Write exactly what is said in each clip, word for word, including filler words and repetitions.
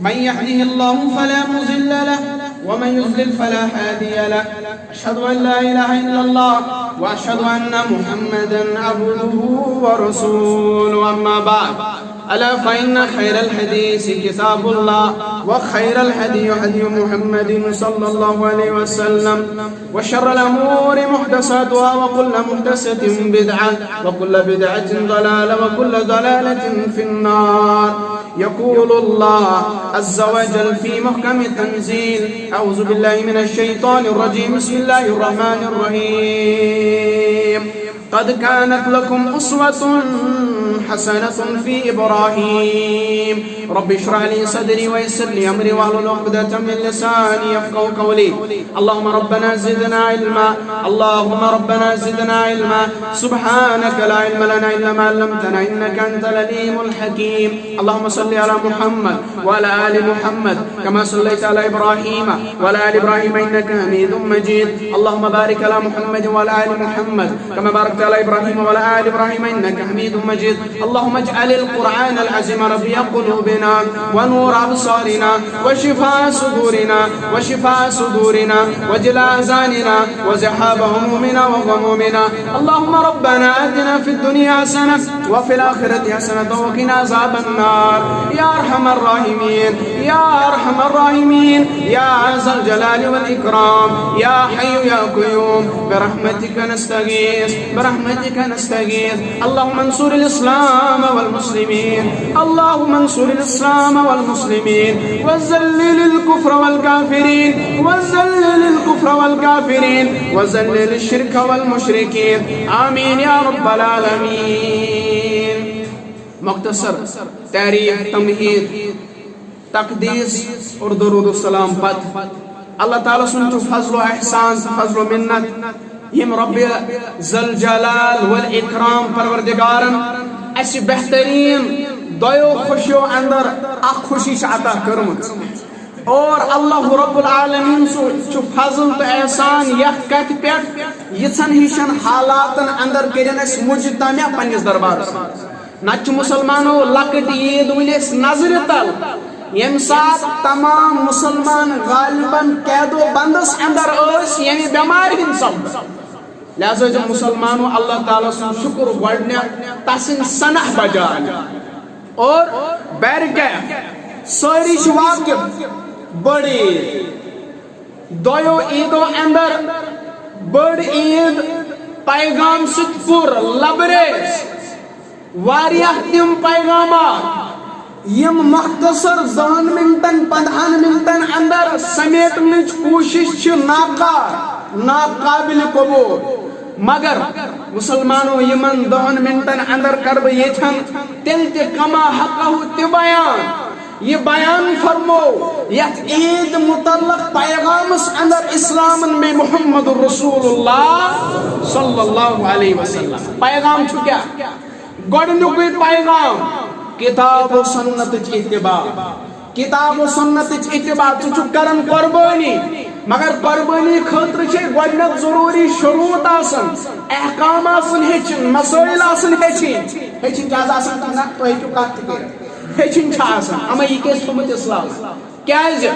من يهده الله فلا مضل له، ومن يضلل فلا هادي له. أشهد أن لا إله إلا الله، وأشهد أن محمدا عبده ورسوله. أما بعد، ألا فإن خير الحديث كتاب الله، وخير الهدي هدي محمد صلى الله عليه وسلم، وشر الأمور محدثاتها، وكل محدثة بدعة، وكل بدعة ضلالة، وكل ضلالة في النار. يقول الله عز وجل في محكم التنزيل: أعوذ بالله من الشيطان الرجيم. بسم الله الرحمن الرحيم. قد كانت لكم أسوة حسنة في إبراهيم. رب اشرح لي صدري ويسر لي أمري واحلل عقدة من لساني يفقهوا قولي. اللهم ربنا زدنا علما. اللهم ربنا زدنا علما. سبحانك لا علم لنا إلا ما علمتنا إنك أنت العليم الحكيم. اللهم صل على محمد وعلى آل محمد كما صليت على إبراهيم وعلى آل إبراهيم إنك حميد مجيد. اللهم بارك على محمد وعلى آل محمد كما باركت على إبراهيم وعلى آل إبراهيم إنك حميد مجيد. اللهم اجعل القرآن العظيم ربيع قلوبنا ونور أبصارنا وشفاء صدورنا وشفاء صدورنا وجلاء أحزاننا وذهاب همومنا وغمومنا. اللهم ربنا آتنا في الدنيا حسنة وفي الآخرة حسنة وقنا عذاب النار. يا أرحم الراحمين، يا أرحم الراحمين، يا ذا الجلال والإكرام، يا حي يا قيوم، برحمتك نستغيث، برحمتك نستغيث. اللهم انصر الإسلام والمسلمين، اللهم انصر الإسلام والمسلمين، وذلل الكفر والكافرين، وذلل الكفر والكافرين، وذلل الشرك والمشركين. آمين يا رب العالمين. مختصر تعریف، تمہید، تقدیس اور درود و سلام پتھ۔ اللہ تعالیٰ سُنٛد چھُ فضل و احسان تہٕ فضل و منت، یِم رب ذوالجلال والاکرام پروردگارن اسہِ بہترین دۄیو خوشیو اندر اکھ خوشی چھِ عطا کٔرمٕژ۔ اور اللہ رب العالمین سُنٛد چھُ فضل تہٕ احسان یتھ کتھِ پٮ۪ٹھ، یِژھن ہِشن حالاتن اندر کٔرِن اسہِ مجتمع پننِس دربارس منٛز۔ نتہٕ چھِ مسلمانو لۄکٕٹ عید وٕنہِ أسۍ نظرِ تل، ییٚمہِ ساتہٕ تمام مسلمان غالباً قید و بندس اندر ٲسۍ، ییٚمہِ بٮ۪مارِ ہٕنٛدۍ سببہٕ۔ لہذا چھِ مسلمانو اللہ تعالیٰ سُنٛد شکر گۄڈٕنٮ۪تھ تسٕنٛدۍ ثنا بجا انٕنۍ۔ اور بہرکیف سٲری چھِ واقف، بٔڑ عید، دۄیو عیدو اندر بٔڑ عید پیغام سۭتۍ پوٗرٕ لبریز۔ واریاہ تِم پیغامات یِم مختصر دہن منٹن، پندہن منٹن اندر سمیٹنٕچ کوٗشش چھِ ناکار، ناقابل قبول۔ مگر مسلمانو، یِمن دہن منٹن اندر کرٕ بہٕ ییٚتھٮ۪ن تیٚلہِ تہِ کما حقہ تہِ بیان۔ یہِ بیان فرمو یتھ عید متعلق پیغامس اندر اسلامن بیٚیہِ محمد رسول اللہ صلی اللہ علیہ وسلم۔ پیغام چھُ کیٛاہ؟ گۄڈٕنیُکُے پیغام، کتاب و سنتٕچ اتباع۔ کتاب و سنتٕچ اتباع۔ ژٕ چھُکھ کران قربٲنی، مگر قربٲنی خٲطرٕ چھے گۄڈٕنیتھ ضروٗری شروٗط آسان، احکام آسان ہیٚچھِنۍ، مسٲیل آسان ہیٚچھِنۍ۔ ہیٚچھِنۍ چھِ آز آسان کانٛہہ نہ، تُہۍ ہیٚکِو کتھ تہِ کٔرِتھ۔ ہیٚچھِنۍ چھِ آسان، اما یہِ کیٛازِ تھوٚمُت اسلام؟ کیٛازِ؟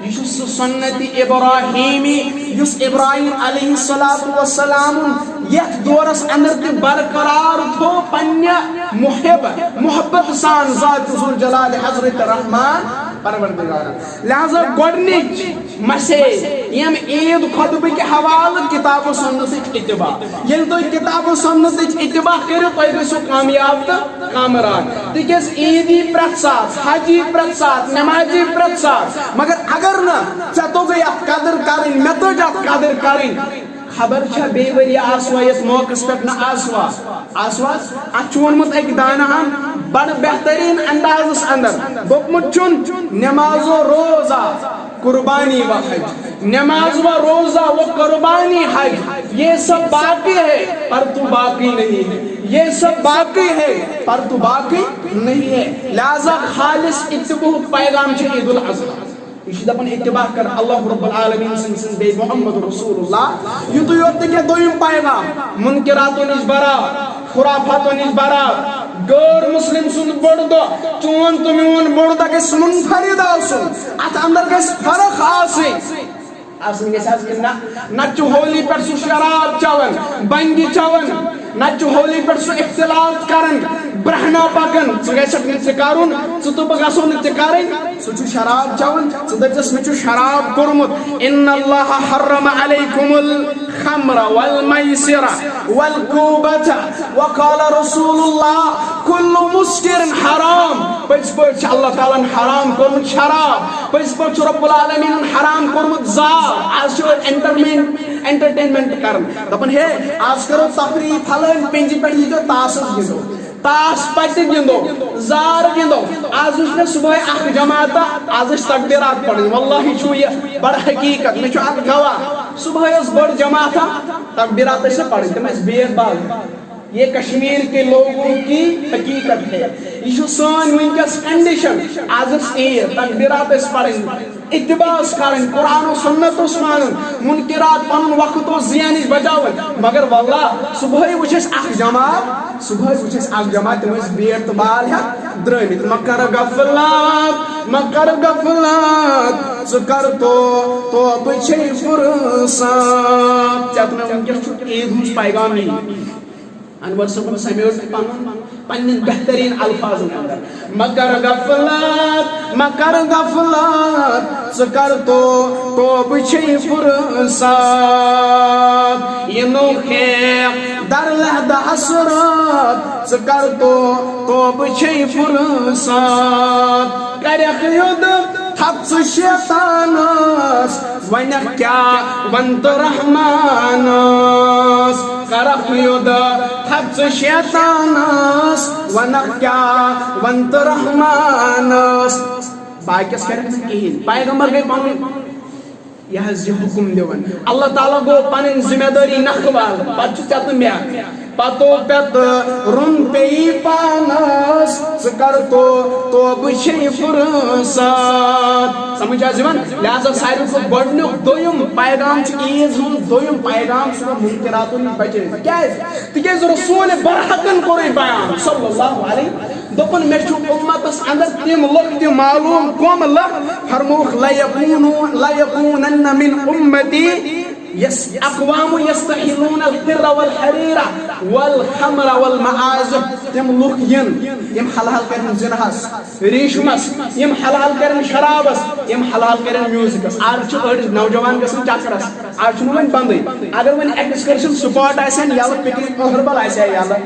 یہِ چھُ سُہ سنت ابراہیمی یُس ابراہیم علیہ الصلوۃ والسلام یتھ دورس اندر تہِ برقرار تھوو پننہِ محب، محبت سان ذات ذوالجلال حضرت رحمان پروردگارن۔ لہذا گۄڈنِچ مسیج ییٚمہِ عید خطبہٕ کہِ حوالہٕ کتاب و سنتٕچ اتباع۔ ییٚلہِ تُہۍ کتاب و سنتٕچ اتباع کٔرِو، تُہۍ گٔژھِو کامیاب تہٕ کامران۔ تِکیٛازِ عید یی پرٛٮ۪تھ ساتہٕ، حج یی پرٛٮ۪تھ ساتہٕ، نماز یی پرٛٮ۪تھ ساتہٕ۔ مگر اگر نہٕ ژےٚ توٚگُے اتھ قدٕر کرٕنۍ، مےٚ توٚج اتھ قدٕر کرٕنۍ، خبر چھا بیٚیہِ ؤرۍ یہِ آسوا یتھ موقعس پٮ۪ٹھ نہٕ آسوا؟ آسوا؟ اتھ چھُ ووٚنمُت أکۍ داناہن بڑٕ بہترین اندازس اندر، دوٚپمُت چھُن، نماز و روزہ، قربانی و حج۔ نماز و روزہ و قربانی، حج، یہ سب باقی ہے پر تو باقی نہیں ہے، یہ سب باقی ہے پر تو باقی نہیں ہے۔ لہذا خالص اتباع پیغام چھُ عید الاضحیٰ۔ یہِ چھُ دَپان، اتباع کر اللہ رب العالمین سٕنٛدۍ، سٕنٛدۍ بیٚیہِ محمد رسول اللہ۔ یُتُے یوت نہٕ کینٛہہ، دوٚیِم پیغام، منکراتو نِش برات، خرافاتو نِش برات، غٲر مسلم سُنٛد بوٚڑ بوٚڑ دۄہ، چون تہٕ میون بوٚڑ دۄہ گژھِ منفرد آسُن، اتھ اندر گژھِ فرق آسٕنۍ۔ آسٕنۍ گژھِ حظ کِنہٕ نہ؟ نتہٕ چھُ ہولی پٮ۪ٹھ سُہ شراب چٮ۪وان، بنگی چٮ۪وان، نتہٕ چھُ ہولی پٮ۪ٹھ سُہ اختلاط کران، برہنہ پکان۔ ژٕ گژھکھ نہٕ تہِ کرُن، ژٕ تہٕ بہٕ گژھو نہٕ تہِ کرٕنۍ۔ سُہ چھُ شراب چٮ۪وان، ژٕ دٔپزٮ۪س مےٚ چھُ شراب کوٚرمُت۔ ان اللہ حرم علیکم الخمر والمیسر والکوبۃ وقال رسول اللہ کل مسکر حرام۔ پٔزۍ پٲٹھۍ چھُ اللہ تعالیٰ ہن حرام کوٚرمُت شراب، پٔزۍ پٲٹھۍ چھُ رب العالمینن حرام کوٚرمُت زاو۔ آز چھِ أڑۍ انٹرمین انٹرٹینمنٹ کران، دپان ہے آز کرو تفریح، فلٲنۍ پنجہِ پٮ۪ٹھ ییٖزیو تاسس گِنٛدو، تاش پتہِ گِنٛدو، زار گِنٛدو۔ آز وٕچھ مےٚ صبحٲے اکھ جماعتہ، آز ٲسۍ تکبیرات پرٕنۍ۔ واللہ چھُ یہِ بڑٕ حقیقت، مےٚ چھُ اتھ گواہ۔ صبحٲے ٲس بٔڑ جماعتہ، تکبیرات ٲسۍ نہٕ پرٕنۍ، تِم ٲسۍ بے بال۔ یہ کشمیر کے لوگوں کی حقیقت ہے۔ یہ چھُ سٲنۍ وٕنکیٚس کنڈیشن۔ آز ٲس عید، تکبیرات ٲسۍ پرٕنۍ، اتباع اوس کرٕنۍ، قرآن و سنت اوس مانُن، منکرات پنُن وقت اوس زینٕچ بچاوٕنۍ۔ مگر واللہ صبحٲے وٕچھ اَسہِ اکھ جماعت، صبحٲے وٕچھ اَسہِ اکھ جماعت، تِم ٲسۍ بیٹ تہٕ بال ہٮ۪تھ درٛٲمٕتۍ۔ مہ کر غفلات، مہ کر غفلات، ژٕ کر تو، توبہٕ چھے فرصت۔ ژےٚ تہٕ مےٚ وٕنکیٚس چھُ عید ہُنٛد پیغام یی۔ انور صٲبن سمیٹ پنُن، پننٮ۪ن بہترین الفاظن اندر۔ مہ کر غفلت، مہ کر غفلت، ژٕ کر تو، توبہٕ چھے فرصت۔ یہ نو خیق در لحد حسرت، ژٕ کر تو، توبہٕ چھے فرصت۔ کرکھ یود تھپ ژٕ شیطانس، ونکھ کیا ونتہٕ رحمانس۔ کرکھ یود تھپ ژٕ شیطانس، ونکھ کیا ونتہٕ رحمانس۔ باقیس کرکھ نہٕ کہیٖنۍ۔ پیغمبر گٔے پنُن یہِ حظ یہِ حُکُم دِوان۔ اللہ تعالیٰ گوٚو پنٕنۍ ذمہ دٲری نکھٕ والہٕ، پتہٕ چھُ ژےٚ تہٕ مےٚ۔ پتو پتہٕ روٚن پیٚیہِ پانس، ژٕ کر تو توبہٕ چھے فرصت۔ سمجھ چھا یِوان؟ لہذا ساروی کھۄتہٕ گۄڈٕنیُک دوٚیُم پیغام چھُ عیٖذ ہُنٛد دوٚیُم پیغام، سُہ گوٚو مُنکِراتو نِش بچٲوِتھ۔ کیٛازِ؟ تِکیٛازِ رسول برحقن کوٚرُے بیان صلی اللہ علیہ، دوٚپُن، مےٚ چھُ اُمتس اندر تِم لُکھ تہِ معلوم، کۄم لُکھ؟ فرمووُکھ، لیکونو-، لیکونن من امتی یس اقوام یستحلون الحر والحریر والخمر والمعازف۔ تِم لُکھ یِن، یِم حلال کرن زِنہس، ریشمس، یِم حلال کرن شرابس، یِم حلال کرن میوزکس۔ آز چھِ أڑۍ نوجوان گژھان چکرس، آز چھُنہٕ وۄنۍ بندٕے۔ اگر وۄنۍ ایکسکرشن سپاٹ آسہِ ہن یلہٕ، پکنک اہربل آسہِ ہا یلہٕ،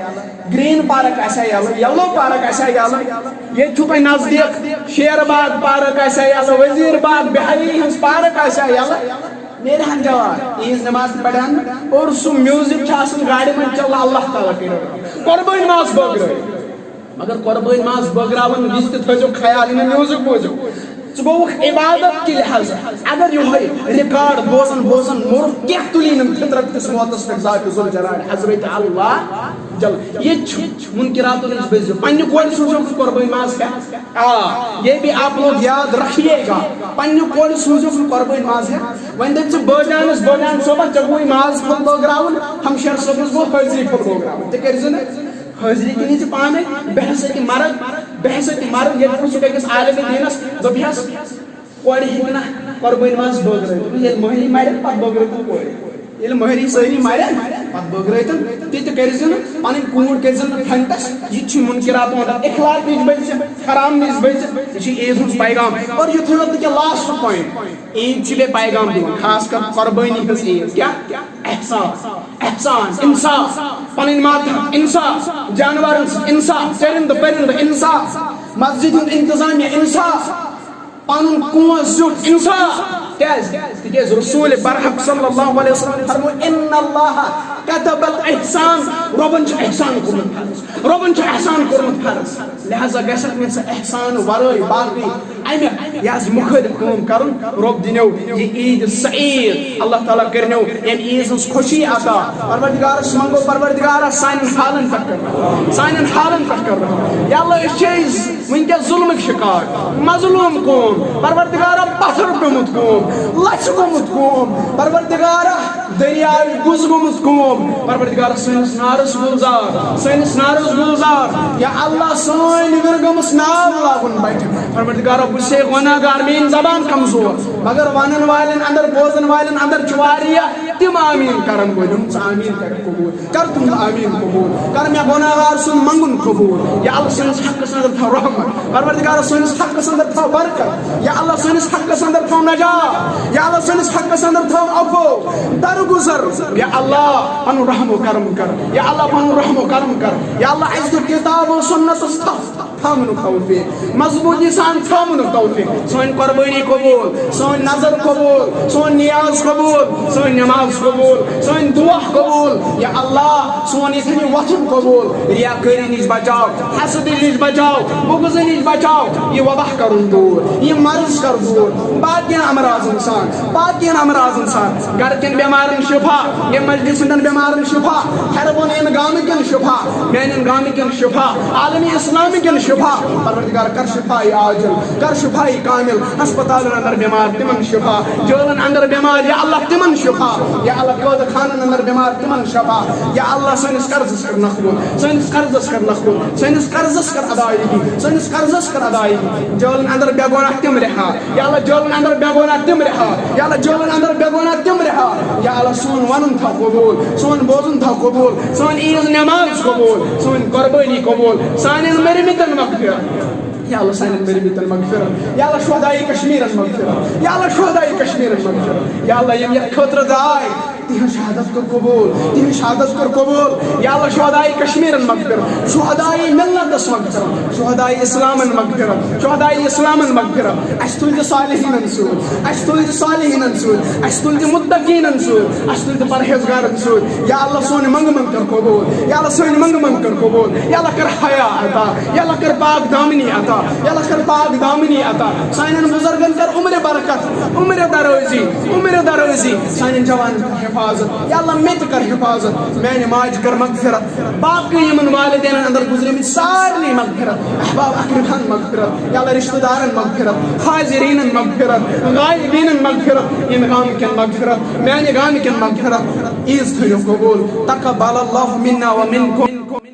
گرین پارک آسہِ ہا یلہٕ، یلو پارک آسہِ ہا یلہٕ، ییٚتہِ چھُو تۄہہِ نزدیٖک شیر باغ پارک آسہِ ہا یلہٕ، وزیر باغ بہاری ہٕنٛز پارک آسہِ ہا یلہٕ، نیرِ ہن جواب، عیٖذ نماز تہِ پرِ ہن اور سُہ میوزک چھُ آسان گاڑِ منٛز چلان، اللہ تعالیٰ کٔرِو قۄربٲنۍ ماز بٲگرٲوِتھ۔ مگر قۄربٲنۍ ماز بٲگراوَن وِزِ تہِ تھٲیزیو خیال، یہِ نہٕ میوزک بوٗزِو۔ ژٕ گوٚوُکھ عبادت کہِ لحاظہٕ۔ اگر یِہوٚے ریکارڈ بوزان بوزان موٚرُکھ، کینٛہہ تُلی نہٕ فطرت کِس موتس پٮ۪ٹھ ذات ذوالجلال حضرت اللہ جل۔ ییٚتہِ چھُ مُنکِراتو نِش بٔزِو۔ پننہِ کورِ سوٗزیوکھ نہٕ قۄربٲنۍ ماز ہٮ۪تھ۔ آ، یہ بھی آپ لوگ یاد رکھیے گا۔ پننہِ کورِ سوٗزیوکھ نہٕ قۄربٲنۍ ماز ہٮ۪تھ۔ وۄنۍ دٔپۍ ژٕ بٲجانس، بٲجان صٲبن، ژےٚ گوٚوُے ماز پھوٚل بٲگراوُن، ہمشیر صٲبس گوٚو حٲضری پھوٚل بٲگراوُن۔ تہِ کٔرۍزِ نہٕ۔ حٲضری کِنی چھِ پانے بحثت مرگ، بحثت مرگ، ییٚلہِ پرٛژھُکھ أکِس عالمِ دیٖنَس، دوٚپہَس، کورِ ہیٚکہِ نہ قۄربٲنۍ ماز بٲگرٲوِتھ۔ دوٚپُن، ییٚلہِ مٔہری مَرن، پَتہٕ بٲگرٲوِتَن کورِ۔ ییٚلہِ مٔہری سٲری مَرن، پَتہٕ بٲگرٲوِتَن۔ تہِ تہِ کٔرۍزِ نہٕ، پَنٕنۍ کوٗر کٔرۍزِ نہٕ فنٛڈَس، یہِ تہِ چھُ مُنکِراتو اندر۔ اخلاق نِش بٔچزِ، حرام نِش بٔچزِ، یہِ چھُ عیٖد ہُنٛد پیغام۔ اور یُتھُے یوت نہٕ کینٛہہ، لاسٹ پویِنٹ، عیٖد چھِ بیٚیہِ پیغام دِوان، خاص کر قۄربٲنی ہٕنٛز عیٖد۔ کیٛاہ؟ احسان، احسان، انصاف، پنٕنۍ ماتحت انصاف، جانورن سۭتۍ انصاف، چرندٕ پرندٕ انصاف، مسجد ہُنٛد انتظامیہ انصاف، پنُن کونٛز زیُٹھ انصاف۔ کیٛازِ؟ تِکیٛازِ رسول برحق صلی اللہ علیہ وسلم فرمو، ان اللہ کتب الاحسان، رۄبن چھُ احسان کوٚرمُت فرض، رۄبن چھُ احسان کوٚرمُت فرض۔ لہذا گژھکھ نہٕ ژٕ احسان ورٲے باقٕے امہِ یہِ حظ مُخٲلِف کٲم کرُن۔ رۄب دِنیو یہِ عیٖد سعیٖد، اللہ تعالیٰ کٔرنیو ییٚمہِ عیٖد ہٕنٛز خوشی عطا۔ پروردگارس منٛگو، پروردگارا سانٮ۪ن حالن پٮ۪ٹھ کر رحم، سانٮ۪ن حالن پٮ۪ٹھ کر رحم۔ یا اللہ، أسۍ چھِ أسۍ وٕنکیٚس ظلمٕکۍ شکار، مظلوم قوم، پروردگارا پتھر پیوٚمُت قوم، لژھِ گوٚمُت قوم، پروردگارا دٔریاوِ گُز گوٚمُت قوم، پروردگارا سٲنِس نارس گُلزار، سٲنِس نارس گُلزار، یا اللہ سٲنۍ وِرٕ گٔمٕژ ناو لاگُن بچہِ، پروردگارا بہٕ چھُسے گۄناہ گار، میٲنۍ زبان کمزور، مگر ونن والٮ۪ن اندر، بوزن والٮ۪ن اندر چھُ واریاہ تِم آمیٖن کرن وٲلۍ، یِم ژٕ آمیٖن کرکھ قبوٗل۔ کر تہنٛد آمیٖن قبوٗل، کر مےٚ گۄناہ گار سُنٛد منٛگُن قبوٗل۔ یا اللہ سٲنِس حقس اندر تھاو رحمت، پروردگار سٲنِس حقس اندر تھاو برکت، یا اللہ سٲنِس حقس اندر تھاو نجات، یا اللہ سٲنِس حقس اندر تھاو عفو، درگزر۔ یا اللہ پنُن رحم و کرم کر، یا اللہ پنُن رحم و کرم کر، یا اللہ اَسہِ دیُت کتاب و سنتس تھپھ تھاونُک توفیق، مضبوٗطی سان تھاونُک توفیق۔ سٲنۍ قۄربٲنی قبوٗل، سٲنۍ نظر قبوٗل، سون نیاز قبوٗل، سٲنۍ نماز قبوٗل، سٲنۍ دُعا قبوٗل۔ یا اللہ، سون یِتھَے وۄتھُن قبوٗل۔ ریاکٲری نِش بچاو، حسد نِش بچاو، بغض نِش بچاو۔ یہِ وبا کرُن دوٗر، یہِ مرض کر دوٗر۔ باقین امراضن سان، باقین امراضن سان، گرٕ کٮ۪ن بٮ۪مارن شفا، ییٚمہِ مجلس ہٕنٛدٮ۪ن بٮ۪مارن شفا، ہیربون ییٚمہِ گامہٕ کٮ۪ن شفا، میانٮ۪ن گامہٕ کٮ۪ن شفا، عالمی اسلام کٮ۪ن شفا۔ پروردگار کر شفا عاجل، کر شفا کامل، ہسپتالن اندر بٮ۪مار تِمن شفا، جٲلن اندر بٮ۪مار یا اللہ تِمن شفا، یا اللہ قٲدٕ خانن اندر بٮ۪مار تِمن شفا۔ یا اللہ سٲنِس قرضس کر نکھوت، سٲنِس قرضس کر نکھوت، سٲنِس قرضس کر ادائیگی، سٲنِس قرضس کر ادائیگی۔ جٲلن اندر بے گۄناہ تِم رہا، یا اللہ جٲلن اندر بے گۄناہ تِم رہا، یا اللہ جٲلن اندر بے گۄناہ تِم رہا۔ یا اللہ سون ونُن تھاو قبوٗل، سون بوزُن تھاو قبوٗل، سٲنۍ عیٖد نماز قبوٗل، سٲنۍ قۄربٲنی قبوٗل، سانٮ۪ن مٔرمٕتٮ۪ن مغفرت۔ یا اللہ سانٮ۪ن مٔرمٕتٮ۪ن مغفرت، یا اللہ شہدائے کشمیرن مغفرت، یا اللہ شہدائے کشمیرن مغفرت۔ یا اللہ یِم یتھ خٲطرٕ درٛاے، تِہنٛز شہادت کٔر قبوٗل، تِہنٛز شہادت کٔر قبوٗل۔ یا اللہ شہدائے کشمیرن مغفرت، شہدائے ملتس مغفرت، شہدائے اسلامن مغفرت، شہدائے اسلامن مغفرت۔ اسہِ تُلۍ زِ صالحیٖنن سۭتۍ، اسہِ تُلۍ زِ صالحیٖنن سۭتۍ، اسہِ تُلۍ زِ متقیٖنن سۭتۍ، اسہِ تُلۍ زِ پرہیزگارن سۭتۍ۔ یا اللہ سون منٛگہٕ منٛگ کر قبوٗل، یا اللہ سٲنۍ منٛگہٕ منٛگ کر قبوٗل۔ یا اللہ کر حیا عطا، یا اللہ کر پاک دامنی عطا، یا اللہ کر پاک دامنی عطا۔ سانٮ۪ن بزرگن کر عمر برکت، عمر درٲزی، عمر درٲزی۔ سانٮ۪ن جوانن کر حفاظت، یا اللہ مےٚ تہِ کر حفاظت۔ میانہِ ماجہِ کر مغفرت، باقٕے یِمن والدینن اندر گُزریمٕتۍ سارنٕے مغفرت، احباب اقرباہن مغفرت، یا اللہ رشتہٕ دارن مغفرت، حاضریٖنن مغفرت، غائبیٖنن مغفرت، ییٚمہِ گامہٕ کٮ۪ن مغفرت، میانہِ گامہٕ کٮ۪ن مغفرت۔ عیٖد تھٲیِو قبوٗل۔ تقبل اللہ منا و منکم۔